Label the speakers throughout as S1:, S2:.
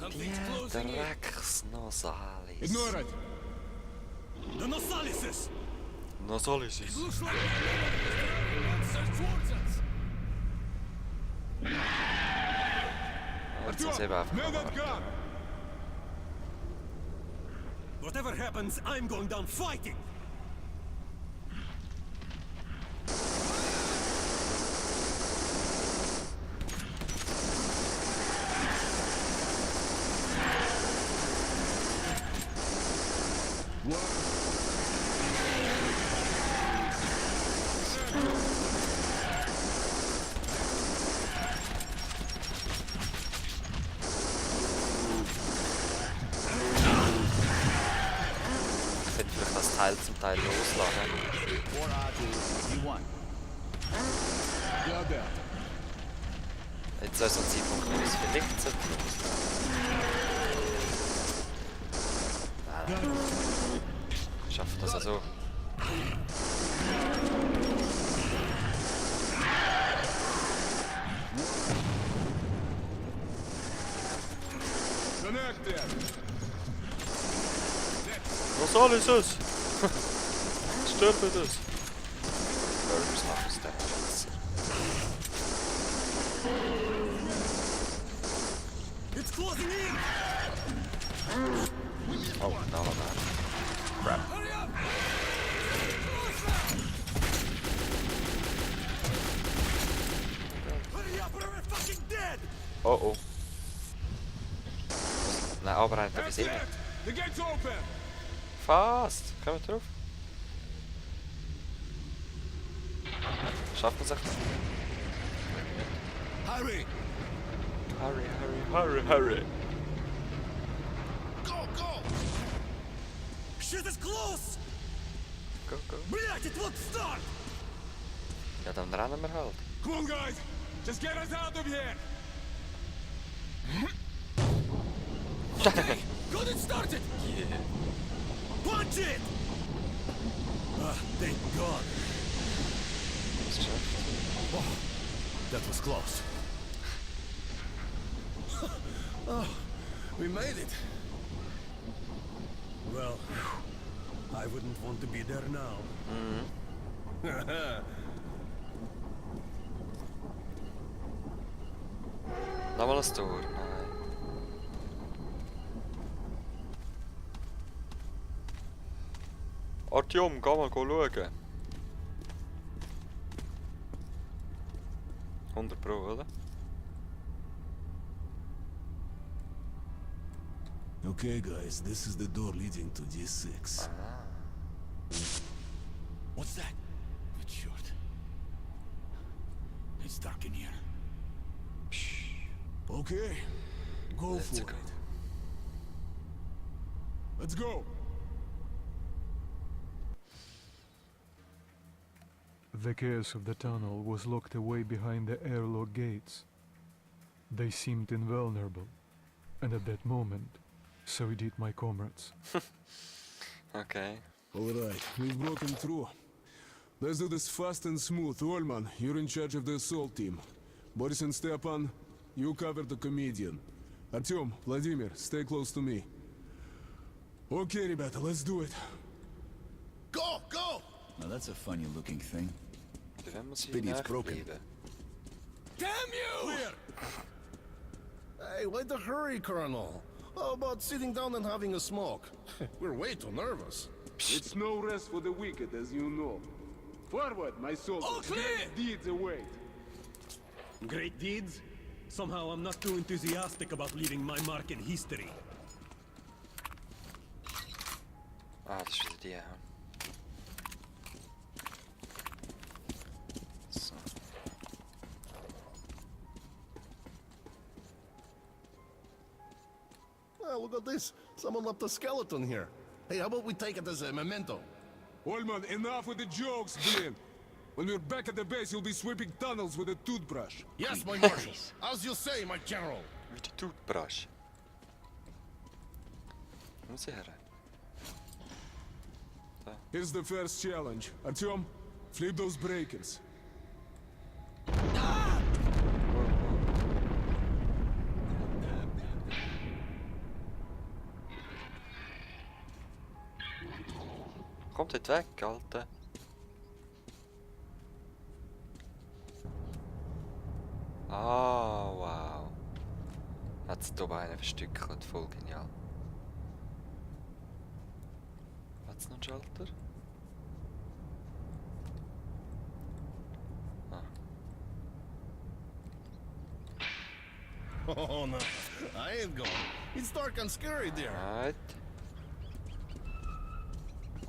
S1: Drecksnosalis.
S2: Ignore it.
S3: The Nosalises!
S1: Nosalises.
S3: Looks like monsters towards us!
S1: Jetzt sind sie eben einfach
S2: Man that
S1: warten.
S2: gun.
S3: Whatever happens, I'm going down fighting!
S1: Ich könnte vielleicht das Teil zum Teil loslassen.
S4: 4R2, you won.
S2: Got that.
S1: Jetzt ist so ein Zeitpunkt, wo ich es vielleicht loslassen. Nein. Ich schaffe das also.
S2: Connected.
S1: Was soll ist es? Stört mir das? Burgers machen es dann besser.
S3: It's closing in!
S1: Oh, no, no. Crap.
S3: Hurry up! Hurry up or we're fucking dead!
S1: Oh oh. Nein, aber er hat etwas
S2: That's
S1: immer.
S2: it. The gate's open.
S1: Fast! Kommen wir drauf? Schafft man sich das?
S3: Hurry!
S1: Hurry, hurry, hurry, hurry!
S3: Go, go! Shit is close!
S1: Go, go!
S3: Блять, it won't start!
S1: Ja, dann rennen wir halt.
S2: Come on, guys. Just get us out of here.
S3: Got it started!
S1: Yeah.
S3: Punch it! Ah, thank God.
S1: Was geschafft?
S3: Oh, that was close. Oh, we made it. Well, I wouldn't want to be there now.
S1: Nochmal ein Tor? Nein. Artyom, geh mal schauen. 100 Pro, oder?
S5: Okay, guys, this is the door leading to G6.
S3: What's that?
S4: Good short. It's dark in here.
S5: Okay, go
S1: Let's
S5: for
S1: go.
S5: it.
S2: Let's go.
S6: The chaos of the tunnel was locked away behind the airlock gates. They seemed invulnerable, and at that moment, so did my comrades.
S1: Okay.
S5: All right, we've broken through. Let's do this fast and smooth. Olman, you're in charge of the assault team. Boris and Stepan, you cover the comedian. Artyom, Vladimir, stay close to me. Okay, ребята, let's do it.
S3: Go, go!
S4: Now that's a funny looking thing.
S1: Du wenn wir sie
S4: Pity it's broken.
S1: nachbleiben.
S3: Damn you!
S7: Hey, why the hurry, Colonel? How about sitting down and having a smoke? We're way too nervous.
S2: It's no rest for the wicked, as you know. Forward, my soldiers.
S3: All clear!
S2: Great deeds await.
S3: Great deeds? Somehow I'm not too enthusiastic about leaving my mark in history.
S1: Ah, das ist wieder die, ja. So.
S7: Oh, look at this. Someone left a skeleton here. Hey, how about we take it as a memento?
S5: Olman, enough with the jokes, Blin. When we're back at the base, you'll be sweeping tunnels with a toothbrush.
S7: Yes, my marshal. As you say, my general.
S1: Wie die Toothbrush. Wo muss ich her?
S5: Here's the first challenge. Artyom, flip those breakers.
S1: kommt dort weg, Alter. Ah, wow. Hat es hier einen verstückelt, voll genial. Hat es noch einen Schalter? Ah.
S7: Oh no, I ain't going. It's dark and scary there.
S1: Right.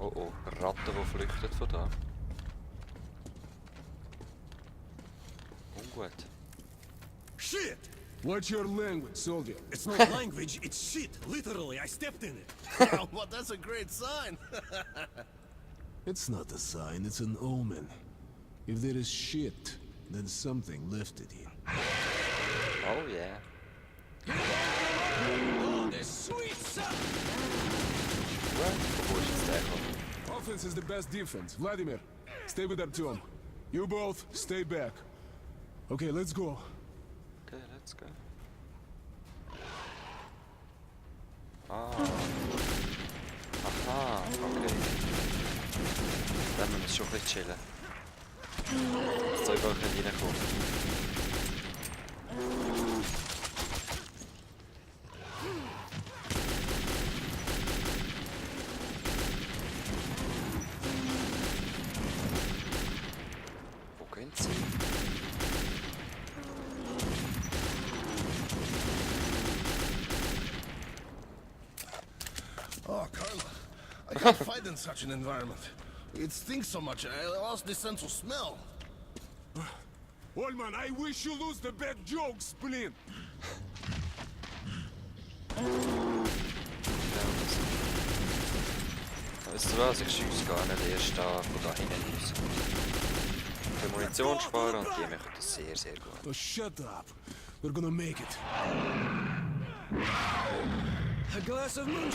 S1: Oh oh, Ratte, die flüchtet von da. Ungut.
S3: Shit!
S5: Watch your language, soldier.
S3: It's not language, it's shit. Literally, I stepped in it.
S7: Oh, well, that's a great sign.
S5: It's not a sign, it's an omen. If there is shit, then something left it here.
S1: Oh yeah.
S3: Oh, the sweet son!
S1: Well, wo ist jetzt der gekommen?
S5: Offense is the best defense. Vladimir, stay with Artyom. You both, stay back. Okay, let's go.
S1: Okay, let's go. Ah. Aha, okay. Dann müssen wir schon ein bisschen chillen. Das Zeug auch nicht reinkommen. Wo gehen sie?
S7: Oh, Carla, I can't fight in such an environment. It stinks so much, I lost the sense of smell.
S5: Olman, I wish you lose the bad jokes, Splin.
S1: Weißt du was, ich schiesse gar nicht erst da von da hinten raus. Ich kann Munition sparen und die machen das sehr, sehr gut.
S5: Oh, shut up. We're gonna make it.
S3: A glass of moon.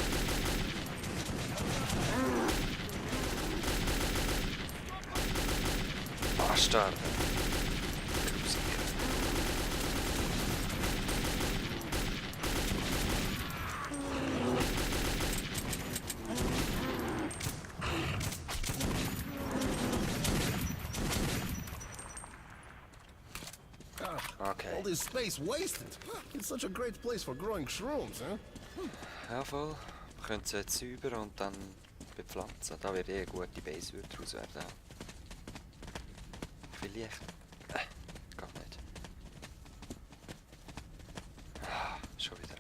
S1: Bastarde. Okay.
S7: All this space wasted. It's such a great place for growing shrooms, huh?
S1: Ja, voll. Wir können sie jetzt säubern und dann bepflanzen. Da wird eh eine gute Base daraus werden. Vielleicht. Geht nicht. Ah, schon wieder.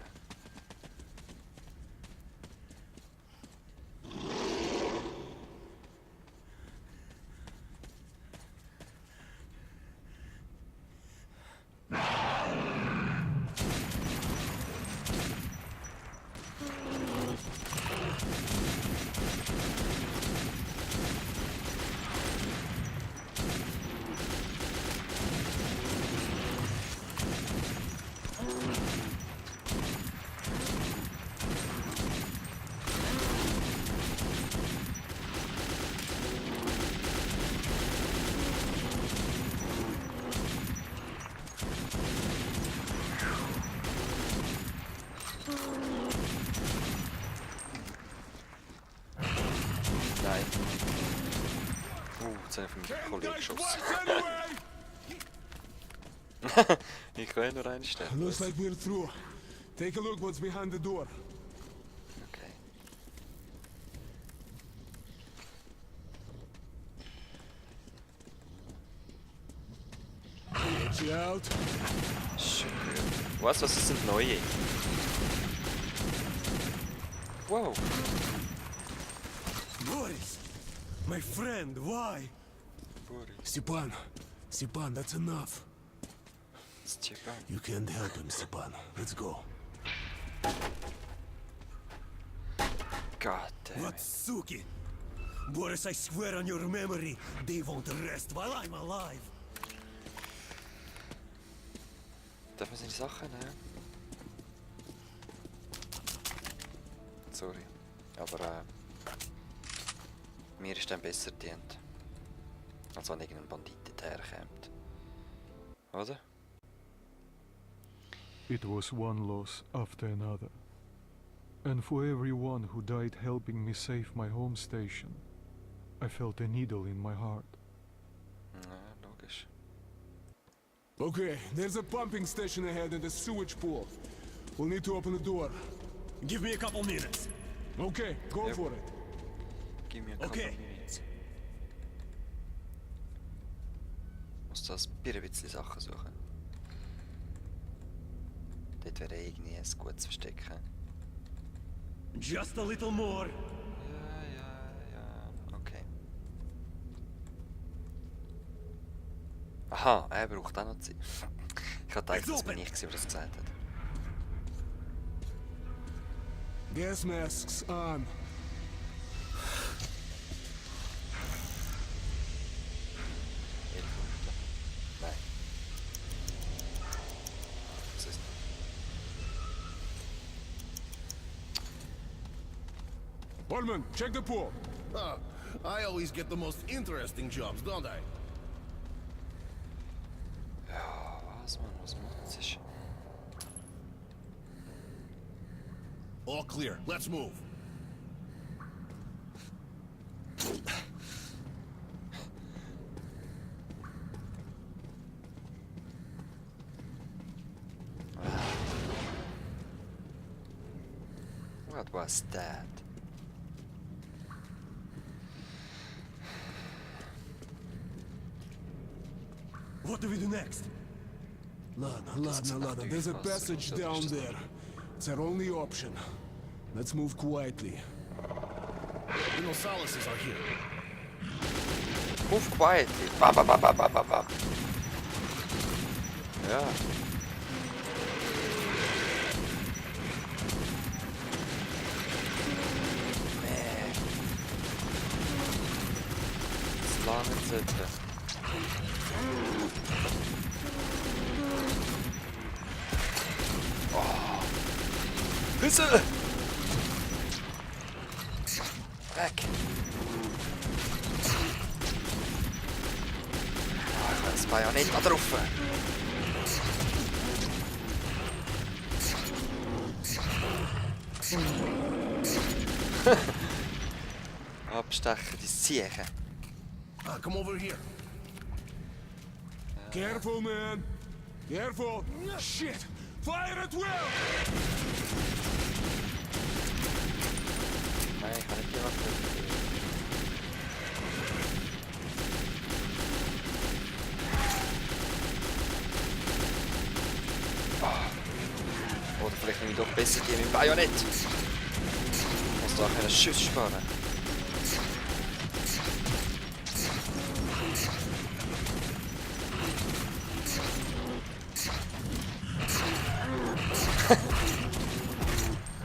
S1: Nein. Jetzt habe ich auf meinen Kollegen geschossen. Ich kann nur einstellen.
S5: Looks like we're through. Take a look what's behind the door.
S1: Okay.
S5: Watch out.
S1: Schön. Was ist denn neue? Wow.
S3: Boris! My friend, why?
S5: Stepan. Stepan, that's enough.
S1: Stepan.
S5: You can't help him, Stepan. Let's go.
S1: God damn
S3: What
S1: it.
S3: Suki? Boris, I swear on your memory, they won't rest while I'm alive.
S1: Darf man seine Sachen nehmen? Sorry. Aber mir ist dann besser dient. Als wenn irgendein Bandit daherkommt. Oder?
S6: It was one loss after another. And for everyone who died helping me save my home station, I felt a needle in my heart.
S1: Ja, logisch.
S5: Okay, there's a pumping station ahead and a sewage pool. We'll need to open the door.
S3: Give me a couple minutes.
S5: Okay, go
S1: Yep.
S5: for it.
S1: Gib mir ein
S3: Okay.
S1: couple minutes. Muss das ein bisschen Sachen suchen. Dort wäre irgendwie ein gutes Verstecken.
S3: Just a little more.
S1: Ja, okay. Aha, er braucht auch noch Zeit. Ich hatte gedacht, das bin ich, der das gesagt hat.
S5: Gas masks on.
S1: Nein. Was ist
S5: Holman, check the pool.
S7: Huh. I always get the most interesting jobs, don't I?
S1: Ja, was man, was macht sich?
S7: All clear. Let's move.
S1: What was that?
S3: What do we do next?
S5: Ladna. There's a passage down there. It's our only option. Let's move quietly.
S7: The Nosalises are here.
S1: Move quietly. Bam, bam, bam, bam, bam, bam, bam. Ja. Nee. Das lange Zettel. Oh. Hüsse! Weg! Oh, ich will das Bajonett da drauf. Abstechen, die Ziechen.
S7: Come over here.
S5: Careful, man. Careful. Shit. Fire at will.
S1: Nein, ich kann nicht die Waffe. Oder vielleicht nehme ich doch besser die mit dem Bajonett. Ich muss da einen Schuss sparen.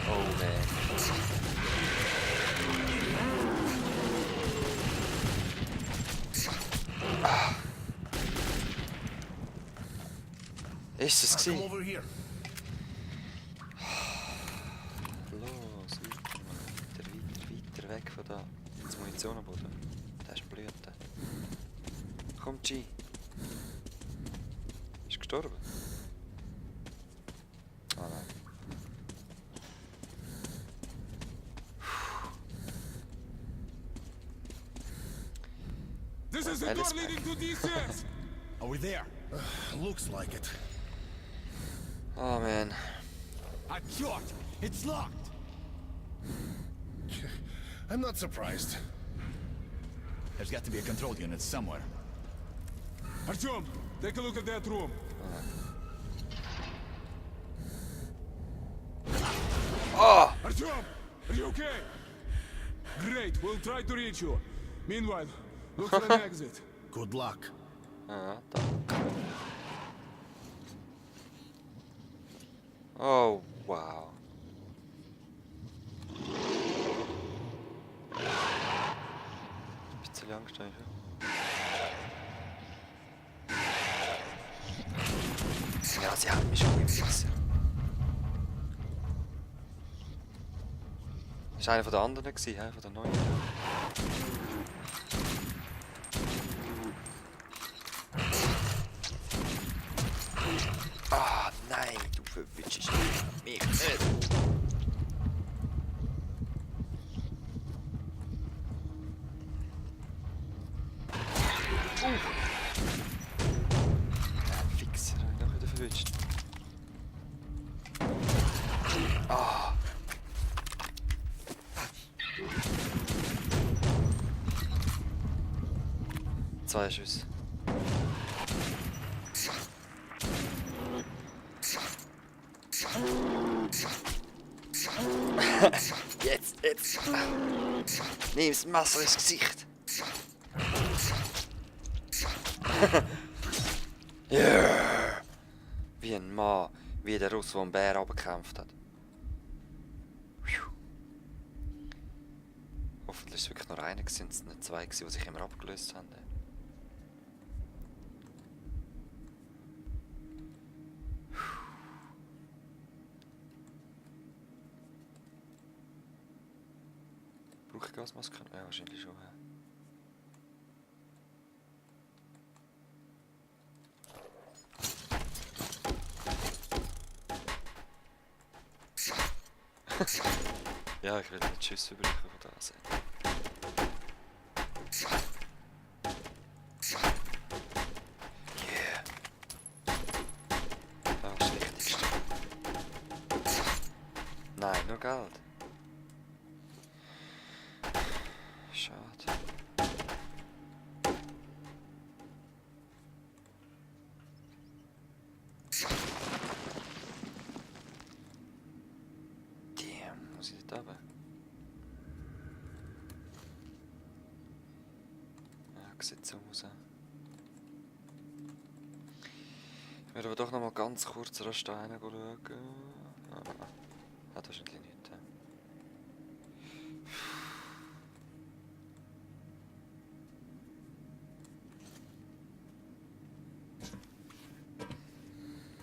S1: Oh man. Ist es
S7: Come
S1: gewesen?
S7: over here.
S1: Los, weiter weg von da. Das Munitionenboden. Da ist Blüte. Komm, G. Ist gestorben? Ah nein.
S5: This is the door leading to these stairs.
S4: Are we there?
S7: Looks like it.
S1: Oh man.
S4: I'm short. It's locked.
S7: I'm not surprised.
S4: There's got to be a control unit somewhere.
S5: Artyom, take a look at that room.
S1: Oh!
S5: Artyom, are you okay? Great, we'll try to reach you. Meanwhile, look for an exit.
S7: Good luck.
S1: Ja, da. Oh, wow. Bisschen Angst habe ich. Ja, sie haben mich schon im Messer. Das war einer von den anderen, einer von den neuen. Ah, nein, du verwünschst mich nicht. 2 Schüsse. Jetzt! Nimm das Messer ins Gesicht! Yeah. Wie ein Mann, wie der Russ, der einen Bär runtergekämpft hat. Hoffentlich war es wirklich nur einer, es sind nicht 2, die sich immer abgelöst haben. Brauche ich Gasmaske? Ja, wahrscheinlich schon. Ja, ich will nicht Schüsse überbrüchen von da sehen. Yeah. Das ist das Wichtigste. Nein, nur Geld. Schade. Damn, muss ich dort runter? Ja, sieht so aus. Ich werde aber doch noch mal ganz kurz an Steine schauen. Ah, das ist eigentlich nicht.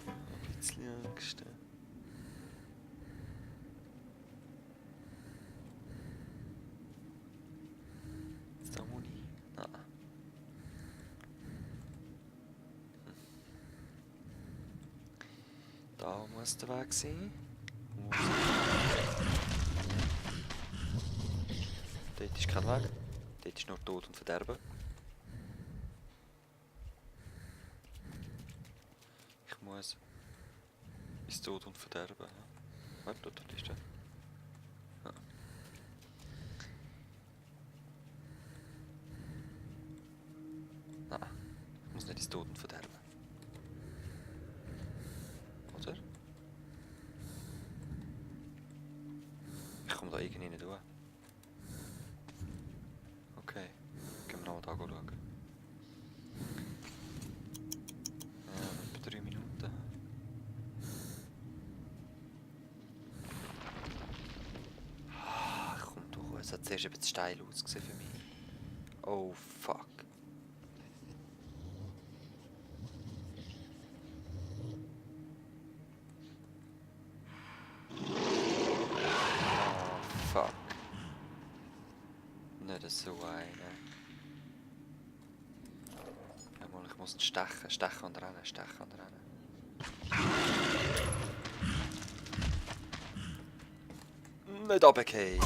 S1: Ein bisschen Angst. Ist da Muni? Nein. Da muss der Weg sein. Dort ist kein Weg. Dort ist nur Tod und Verderben. Ich muss ins Tod und Verderben. Warte, dort ist der. Ja. Nein, ich muss nicht ins Tod und Verderben. Oder? Ich komme da irgendwie nicht durch. Okay, gehen wir noch da schauen. Ja, etwa 3 Minuten. Ah, komm durch, es hat zuerst ein bisschen steil ausgesehen für mich. Oh fuck. Fuck. Nicht so eine. Jawohl, ich muss ihn stechen. Stechen und rennen. Stechen und rennen. Nicht runtergefallen.